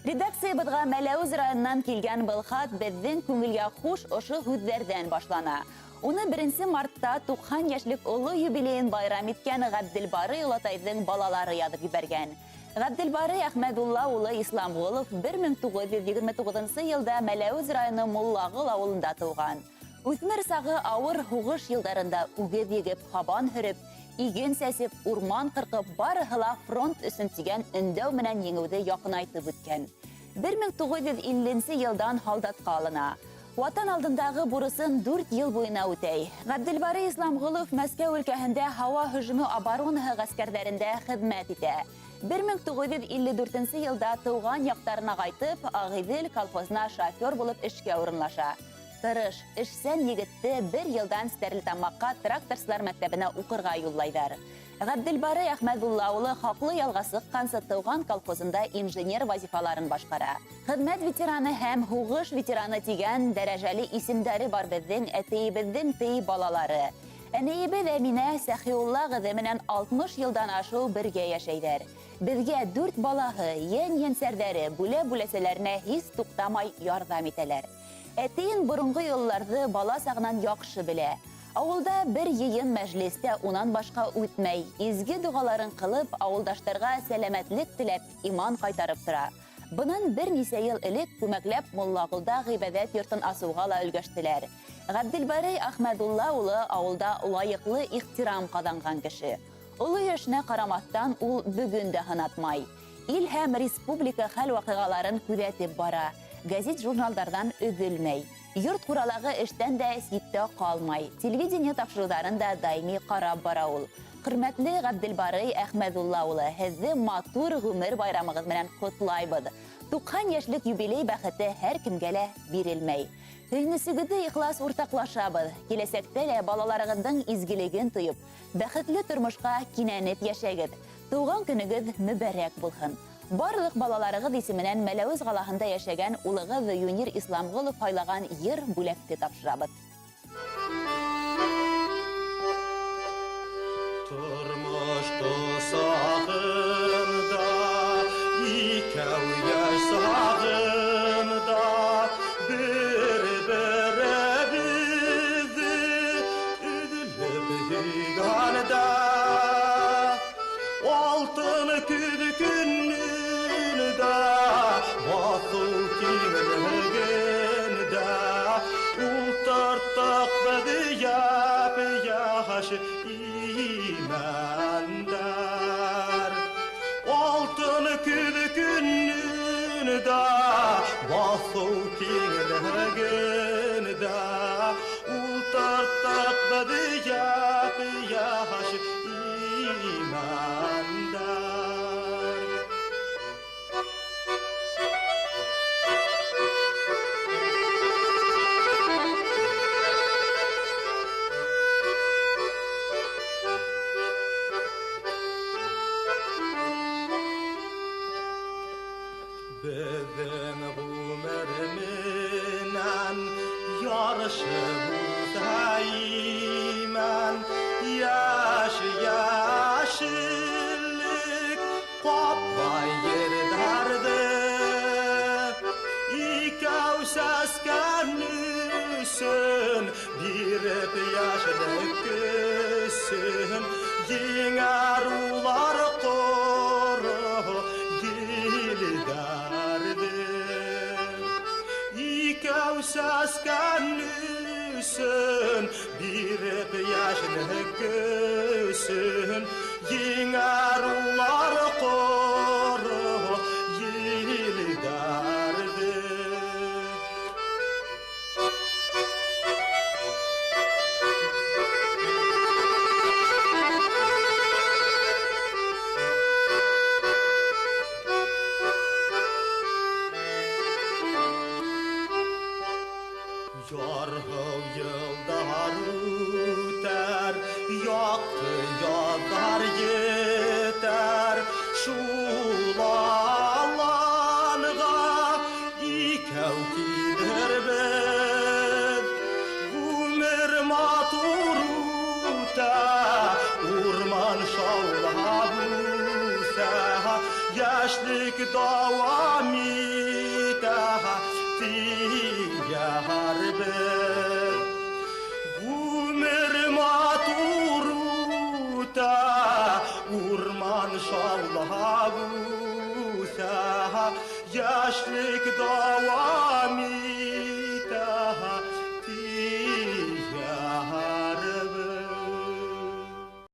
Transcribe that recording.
Редакциябыҙға Мәләүез районынан килгән был хат беҙҙең күңелгә хуш ошо һүҙҙәрҙән башлана. Уны 1 мартта 90 йәшлек оло юбилейын байрам иткән Ғәбделбарый олатайҙың балалары яҙып ебәргән. Ғәбделбарый Әхмәдулла улы Исламғолов 1929 йылда Мәләүез районы Муллағол ауылында тыуған. Үҫмер сағы ауыр һуғыш йылдарында үгеҙ егеп, һабан һөрөп, иген сәсеп, урман ҡырҡып, барыһы ла фронт өсөн тигән өндәү менән еңеүҙе яҡынайтып үткән. 1950 йылдан һалдатҡа алына. Ватан алдындағы бурысын 4 йыл буйына үтәй. Ғәбделбарый Исламғолов Мәскәү өлкәһендә һауа һөжүме оборонаһы ғәскәрҙәрендә хеҙмәт итә. 1954 йылда тыуған яҡтарына ҡайтып, Ағиҙел колхозына шофер булып эшкә урынлаша. Тырыш, эшсән егетте бер йылдан Стәрлетамаҡҡа тракторсылар мәктәбенә уҡырға юллайҙар. Ғәбделбарый Әхмәдулла улы хаҡлы ялға сыҡҡансы тыуған колхозында инженер вазифаларын башҡара. Хеҙмәт ветераны һәм һуғыш ветераны тигән дәрәжәле исемдәре бар беҙҙең әтейебеҙҙең тей балалары. Әнейебеҙ Әминә Сәхиулла ҡыҙы менән 60 йылдан ашыу бергә йәшәйҙәр. Беҙгә 4 балаһы, йән-йәнсәрҙәре, бүлә-бүләсәләренә һис туҡтамай ярҙам итәләр. Әтейен боронғо йолаларҙы бала сағынан яҡшы белә. Ауылда бер йыйын мәжлестә унан башҡа үтмәй. Изге доғаларын ҡылып, ауылдаштарға сәләмәтлек теләп, иман ҡайтарып тора. Бынан бер нисә йыл элек күмәкләп Муллағолда ғибәҙәт йортон асыуға ла өлгәштеләр. Ғәбделбарый Әхмәдулла улы ауылда лайыҡлы ихтирам ҡаҙанған кеше. Оло йәшенә ҡарамаҫтан ул бөгөн дә һынатмай. Ил һәм республика хәл-ваҡиғаларын күҙәтеп бара. Гәзит-журналдарҙан өҙөлмәй. Йорт ҡуралағы эштән дә ситтә ҡалмай. Телевидение тапшырыуҙарын да даими ҡарап бара ул. Хөрмәтле Ғәбделбарый Әхмәдулла улы, һеҙҙе матур ғүмер байрамығыҙ менән ҡотлайбыҙ. 90 йәшлек юбилей бәхете һәр кемгә лә бирелмәй. Һөйөнөсөгөҙҙө ихлас уртаҡлашабыҙ. Киләсәктә лә балаларығыҙҙың изгелеген тойоп, бәхетле тормошҡа кинәнеп йәшәгеҙ. Тыуған көнөгөҙ мөбәрәк булһын. Барлыҡ балаларығыҙ исеменән Мәләүез ҡалаһында йәшәгән улығыҙ Юнир Исламғолов һайлаған йыр бүләкте тапшырабыҙ. Тормош ҡосағында, икәү йәш сағында, бер-беребеҙҙе өҙөлөп һөйгәндә, алтын көҙ көнөндә, баҫыу киңлегендә, ултырттыҡ беҙ йәп-йәш имәндәр. Алтын көҙ көнөндә, баҫыу киңлегендә, ултырттыҡ беҙ йәп-йәш имәндәр. Беҙҙең ғүмер менән ярышып үҫә имән, йәш йәшеллек ҡаплай ерҙәрҙе. Икәү сәскән өсөн биреп йәшлек көсөн, еңәр улар ҡоро елдәрҙе. Икәү сәскән өсөн биреп йәшлек көсөн, еңәр улар ҡоро елдәрҙе. Ярһыу йылдар үтәр, яҡты яҙҙар етәр, шул аланға икәү килербеҙ. Ғүмер матур үтә, урман шаулап үҫә, йәшлек дауам Шаулап үҫә, йәшлек дауам.